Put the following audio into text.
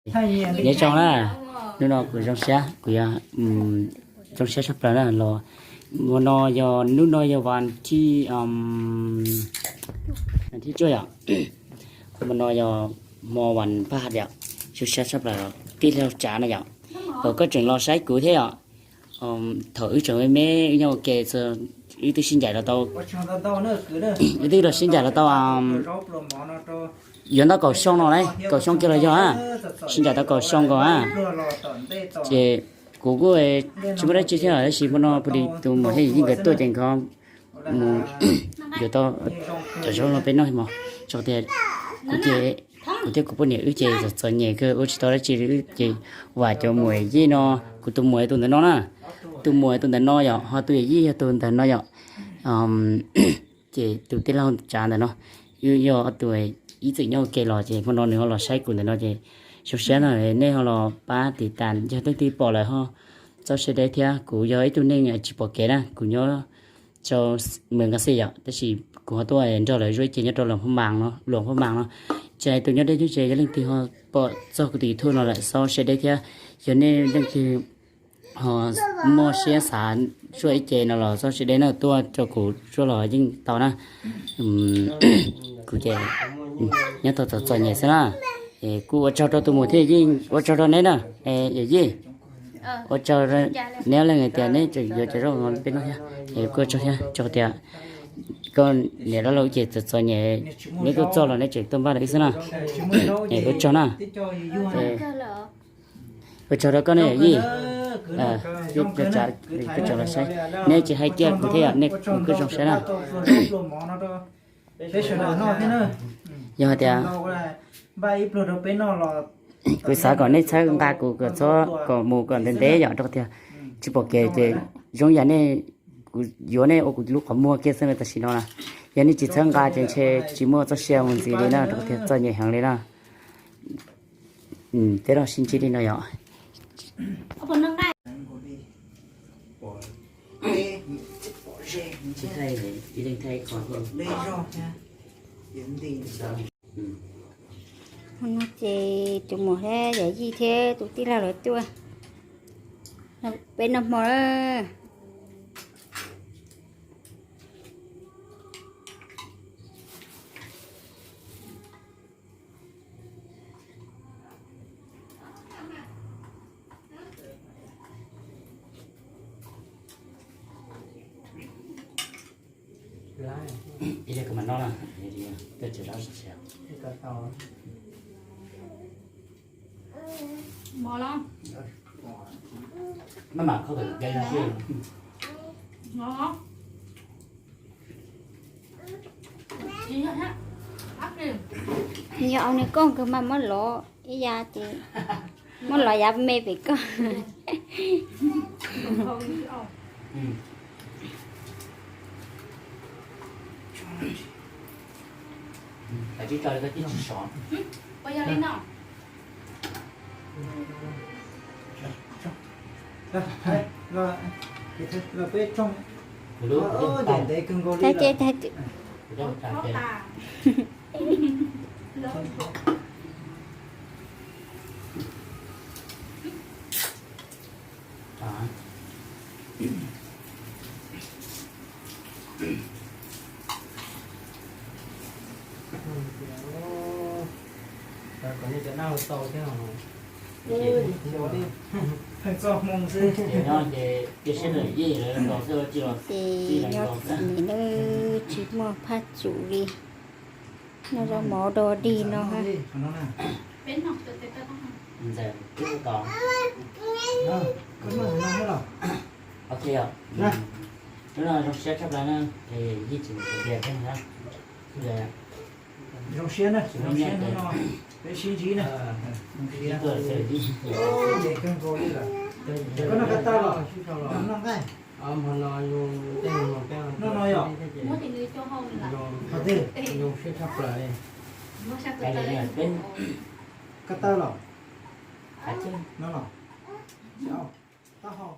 Nyob zoo na, hnub no kuv zoo siab, kuv yog zoo siab tshaj plaws na los. Hmo no yog, hnub no yog vas thib, vas thib cuaj yom. Hmo no yog hmo vas phaj yom, zoo siab tshaj plaws tij laug Tsav no yom. Koj tseem los saib kuv thiab yom. Thaum wb tseem me me wb nyob ua ke, wb twb sib ncaim los tau, wb twb los sib ncaim los tau yuav ntau kaum xyoo no lauj, kaum xyoo kiag los yog a, sib ncaim tau kaum xyoo nkaus a. Ces kuv kuj tsis muaj dab tsi thiab tab sis hmo no pw li tus muam thiab yawm yij nkawd tuaj ces nkawd mus yuav tau cov zaub no peb noj mog. Tso tias kuv ces, kuv thiab kuv poj niam wb ces txom txom nyem kawg ua tsis tau dab tsi li, wb ces vam cov muam yij no, kuv tus muam tus ntawm no na, tus muam tus ntawm no yom, ho tus yawm yij yog tus ntawm no yom. Ces tus tij laug Tsav ntawm no, wb yog ob tug ib txwm nyob ua ke los ces hmo no nws ho los saib kuv ntawm no ces zoo siab no. Nej ho los pab tiv tas, yog leej twg pom lawm ho txhob siab deb thiab. Kuv yog ib tug neeg tsis pom kev na, kuv nyob rau Mes Kas Xis yom, tab sis kuv ho tuaj nrog lawv zuaj ib ce nyob rau Luam Phab Mas no, Luam Phab Mas no. Ces tus nyob deb nyob ze, yog leej twg ho pom txog kuv tus YouTube no lawm txhob siab deb thiab. Yog nej leej twg ho muaj siab xav zuaj ib ce no los txhob siab deb na, tuaj rau kuv zuaj los yeej tau na. Kuv ces nyob tau txom txom nyem xwb na. Kuj ua tsaug rau tus muam thiab yij, ua tsaug rau neb na. Yawm yij, ua tsaug neb ob leeg hais tias neb tseem yuav cov zaub no peb noj thiab. Kuj ua tsaug thiab, tsaug tias koj niam loj loj wb ces txom txom nyem, neb tuaj txog los neb tseem tuaj npaj rau wb xwb na. Ua tsaug na. Ua tsaug rau koj ne yawm yij. Kuj tsaug los saib, neb tsis hais kiag kuv thiab yom, nej kuj zoo siab na. Yog hais tias kuv xav kom nej txhawb nqa kuv kom txhob, kom mus kom ntev ntev yom, rau qhov tias tsis pom kev ces zoo yam nej, kuv yuav nej ua kuv lub qhov muag kiag xwb na tam sim no na. Yog nej tsis txhawb nqa ces ntshe tsis muaj txoj sia mus ntxiv li na, rau qhov tias txom nyem heev li na. Peb los sib ntsib li no yom. Hmo no ces tus muam thiab yawm yij thiab tus tij laug lawv tuaj, peb noj hmo na. Yog au nws koj kawg mas muab lov ib yav ces muab lov yav me pem koj. Tag ces tag ces Ces nyob txom nyem na, tsis muaj phaj tsum li. Noj zaub mov dog dig no ha. Zoo siab na, zoo siab hnub no peb sib ntsib na. Ces kawg nkaus li lawm. Koj noj koj tau los? Noj nqaij. Noj no yom? Qhov twg? Koj tau los? No los? Taub hau.